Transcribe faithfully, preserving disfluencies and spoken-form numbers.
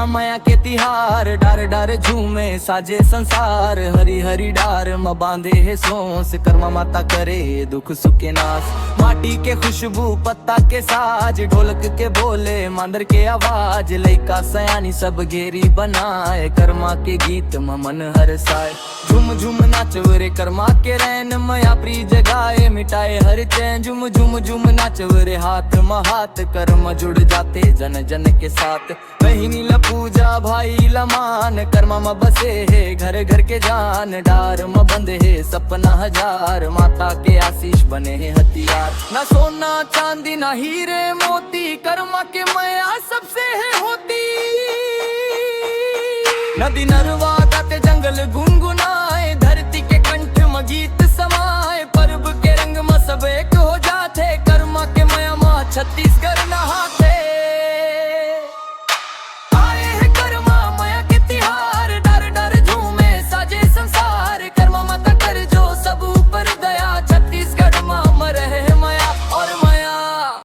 मया के तिहार, डार डार झूमे साजे संसार। हरी हरी डार म बांधे हे सोस, करमा माता करे दुख सुख के नास। माटी के खुशबू, पत्ता के साज, ढोलक के बोले, मांदर के आवाज। लइका सयानी सब घेरी बनाए, करमा के गीत म मन हरसाए। झुम झुम नाचव रे करमा के रैन, मया प्री जगाए, मिटाए हर चैन। झुम झुम झुम नाचव रे, हाथ म हाथ, करमा जुड़ जाते जन जन के साथ। बहिनी ल पूजा, भाई ल मान, करमा म बसे हे घर घर के जान। डार म बंद हे सपना हजार, माता के आशीष बने हे हथियार। ना सोना चांदी ना हीरे मोती, करमा के मया सबसे हे होती। नदी नरवा गाते जंगल गुनगुनाए, धरती के कंठ म गीत समाए। पर्व के रंग म सब एक हो जाथे, करमा के मया म छत्तीसगढ़